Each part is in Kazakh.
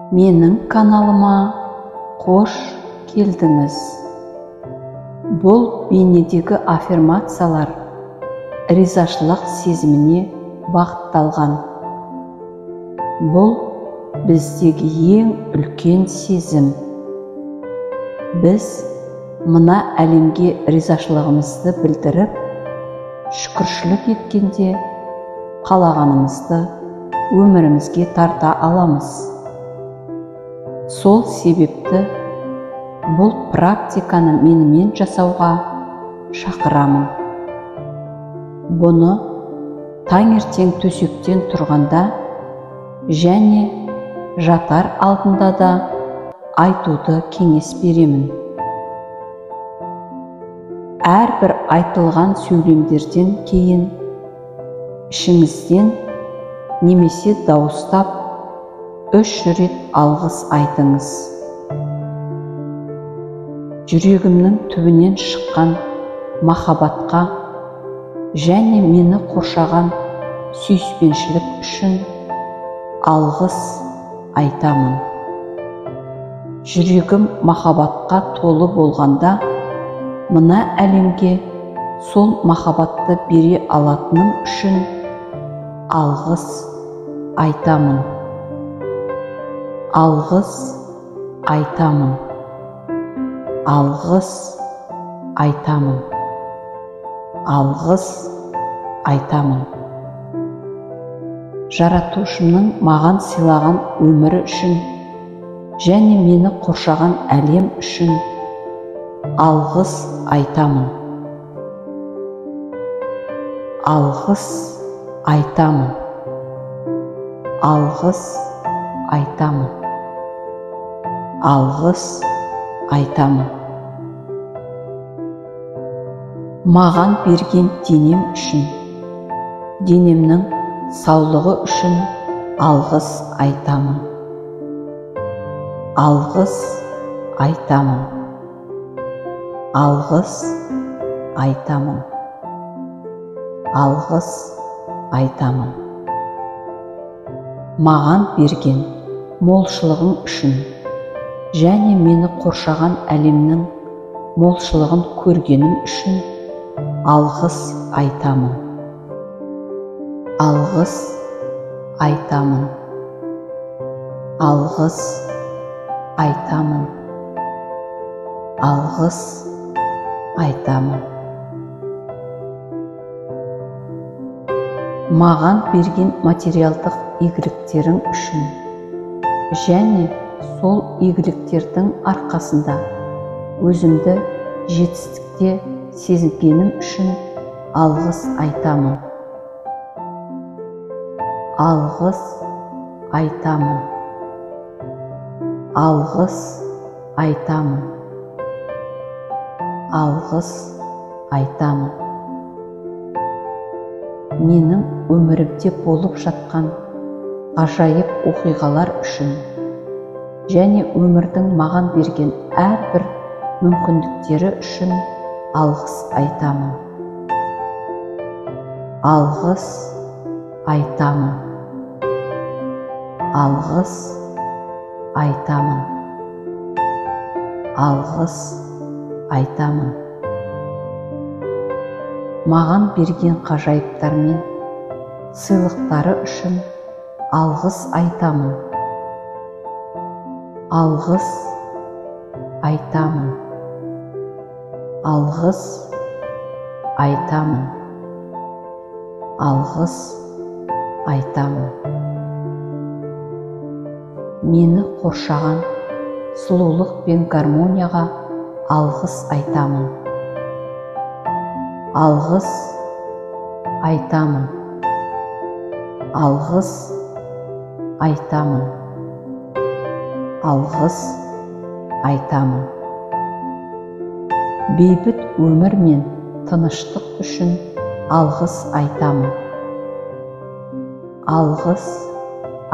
Менің каналыма қош келдіңіз. Бұл бейнедегі аффирмациялар ризашылық сезіміне бағытталған. Бұл біздегі ең үлкен сезім. Біз мына әлемге ризашылығымызды білдіріп, шүкіршілік еткенде қалағанымызды өмірімізге тарта аламыз. Сол себепті бұл практиканы менімен жасауға шақырамын. Бұны таңертең төсектен тұрғанда және жатар алдында да айтуды кеңес беремін. Әрбір айтылған сөйлемдерден кейін ішіңізден немесе дауыстап 3 рет алғыс айтыңыз. Жүрегімнің түбінен шыққан махаббатқа және мені қоршаған сүйіспеншілік үшін алғыс айтамын. Жүрегім махаббатқа толы болғанда, мына әлемге сол махаббатты бере алатыным үшін алғыс айтамын. Алғыс айтамын. Алғыс айтамын. Алғыс айтамын. Жаратушымның маған сыйлаған өмірі үшін және мені қоршаған әлем үшін алғыс айтамын. Алғыс айтамын. Алғыс айтамын. Алғыс айтамын. Маған берген денем үшін, денемнің саулығы үшін алғыс айтамын. Алғыс айтамын. Алғыс айтамын. Алғыс айтамын. Маған берген молшылығың үшін және мені қоршаған әлемнің молшылығын көргенім үшін алғыс айтамын. Алғыс айтамын. Алғыс айтамын. Алғыс айтамын. Маған берген материалдық игіліктерің үшін және сол игіліктердің арқасында өзімді жетістікте сезінгенім үшін алғыс айтамын. Алғыс айтамын. Алғыс айтамын. Алғыс айтамын. Менің өмірімде болып жатқан ғажайып оқиғалар үшін және өмірдің маған берген әрбір мүмкіндіктері үшін алғыс айтамын. Алғыс айтамын. Алғыс айтамын. Алғыс айтамын. Маған берген ғажайыптармен сыйлықтары үшін алғыс айтамын. Алғыс айтамын. Алғыс айтамын. Алғыс айтамын. Мені қоршаған сұлулық пен гармонияға алғыс айтамын. Алғыс айтамын. Алғыс айтамын. Алғыс айтамын. Бейбіт өмір мен тыныштық үшін алғыс айтамын. Алғыс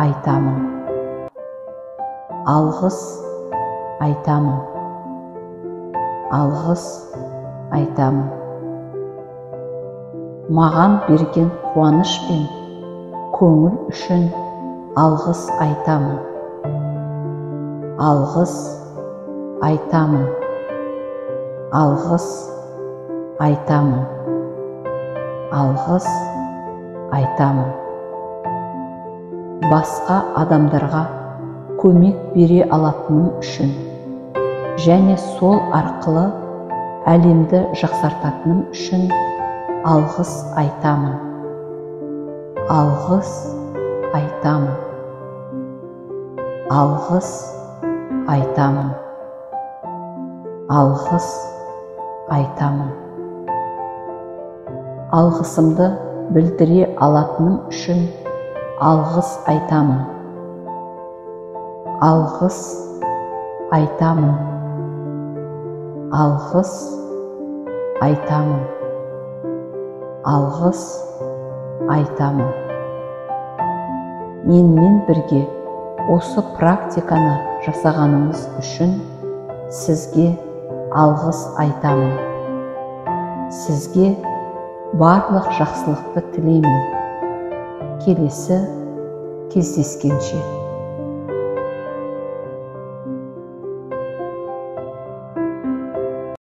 айтамын. Алғыс айтамын. Алғыс айтамын. Маған берген қуаныш пен көңіл үшін алғыс айтамын. Алғыс айтамын. Алғыс айтамын. Алғыс айтамын. Басқа адамдарға көмек бере алатыным үшін және сол арқылы әлемді жақсартатыным үшін алғыс айтамын. Алғыс айтамын. Алғыс айтамын. Алғыс айтамын. Алғысымды білдіре алатыным үшін алғыс айтамын. Алғыс айтамын. Алғыс айтамын. Алғыс айтамын. Менімен бірге осы практиканы жасағаныңыз үшін сізге алғыс айтамын. Сізге барлық жақсылықты тілеймін. Келесі кездескенше.